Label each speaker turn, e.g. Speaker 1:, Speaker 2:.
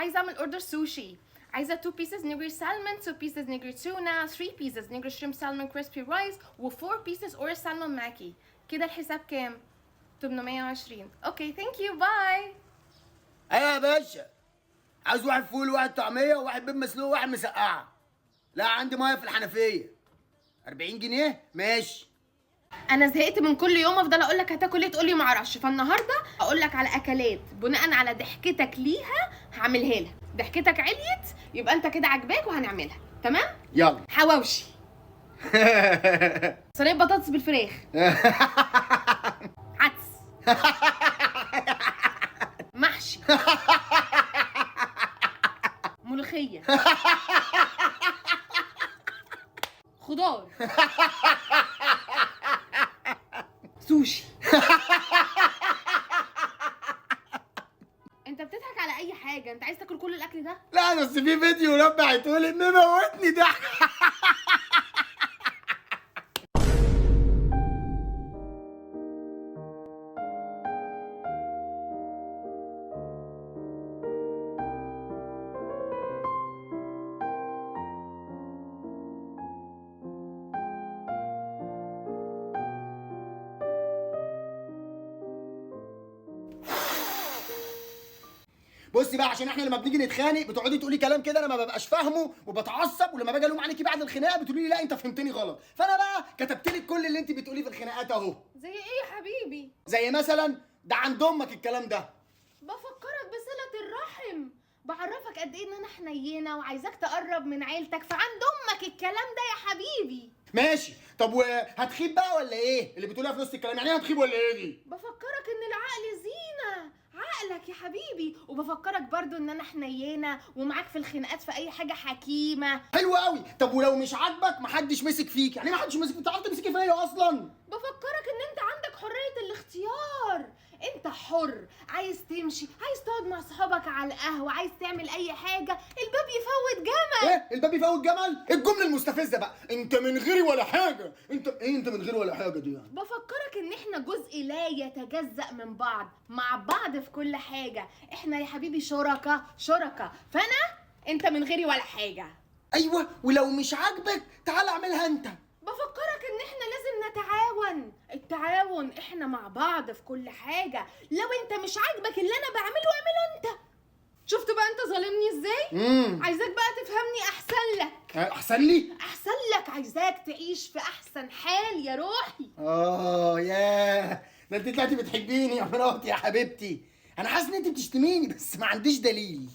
Speaker 1: عايزه اعمل order سوشي. عايزه 2 pieces nigiri salmon، 2 pieces nigiri tuna، 3 pieces nigiri shrimp salmon crispy rice، و4 pieces اور salmon maki. كده الحساب كام؟ 820. okay thank you bye.
Speaker 2: ايوه يا باشا، عاوز واحد فول وواحد طعميه وواحد بيض مسلوق وواحد مسقعه. لا عندي مية في الحنفية. 40 جنيه ماشي.
Speaker 1: انا زهقت من كل يوم افضل اقول لك هتاكل ايه تقول لي ما اعرفش، فالنهارده اقول لك على اكلات بناء على ضحكتك ليها هعملها لك. ضحكتك عليت يبقى انت كده عجباك وهنعملها. تمام؟
Speaker 2: يلا.
Speaker 1: حواوشي، صينية بطاطس بالفراخ، عدس، محشي، ملوخية، خضار، سوشي. انت بتضحك على اي حاجة، انت عايز تاكل كل الاكل ده؟
Speaker 2: لا بس في فيديو ربع بعتهولي مموتني ضحك. بصي بقى، عشان احنا لما بنيجي نتخانق بتقعدي تقولي كلام كده انا ما ببقاش فاهمه وبتعصب، ولما باجي الوم عليكي بعد الخناقة بتقولي لي لا انت فهمتني غلط. فانا بقى كتبت لك كل اللي انت بتقوليه في الخناقات اهو.
Speaker 1: زي ايه يا حبيبي؟
Speaker 2: زي مثلا ده عند امك الكلام ده.
Speaker 1: بفكرك بصلة الرحم، بعرفك قد ايه ان انا حنينه وعايزاك تقرب من عيلتك، فعند امك الكلام ده يا حبيبي.
Speaker 2: ماشي. طب وهتخيب بقى ولا ايه اللي بتقولها في نص الكلام؟ يعني ايه هتخيب ولا ايه دي؟
Speaker 1: بفكرك ان العقل زينة، عقلك يا حبيبي. وبفكرك برضو ان انا حنينه ومعاك في الخناقات في اي حاجة حكيمة.
Speaker 2: حلو قوي. طب ولو مش عاجبك محدش مسك فيك. يعني ايه محدش مسك؟ انت عارف تمسكي فيا اصلا؟
Speaker 1: بفكرك ان انت عندك حرية الاختيار، انت حر، عايز تمشي، عايز تقعد مع صحابك على القهوة، عايز تعمل اي حاجة، الباب يفوت جمل.
Speaker 2: ايه الباب يفوت جمل؟ الجملة المستفزه بقى، انت من غيري ولا حاجة. انت ايه انت من غيري ولا حاجة دي يعني؟
Speaker 1: بفكرك ان احنا جزء لا يتجزأ من بعض، مع بعض في كل حاجة. احنا يا حبيبي شركاء شركاء، فانا انت من غيري ولا حاجة.
Speaker 2: ايوه، ولو مش عاجبك تعال اعملها انت.
Speaker 1: بفكرك ان احنا لازم نتعاون، التعاون احنا مع بعض في كل حاجة. لو انت مش عاجبك اللي انا بعمله اعمله انت. شفت بقى انت ظالمني ازاي؟ عايزاك بقى تفهمني احسن لك.
Speaker 2: احسن لي؟
Speaker 1: احسن لك، عايزاك تعيش في احسن حال يا روحي.
Speaker 2: ياه، ده انت طلعتي بتحبيني يا مراتي يا حبيبتي. انا حاسس ان انت بتشتميني بس ما عنديش دليل.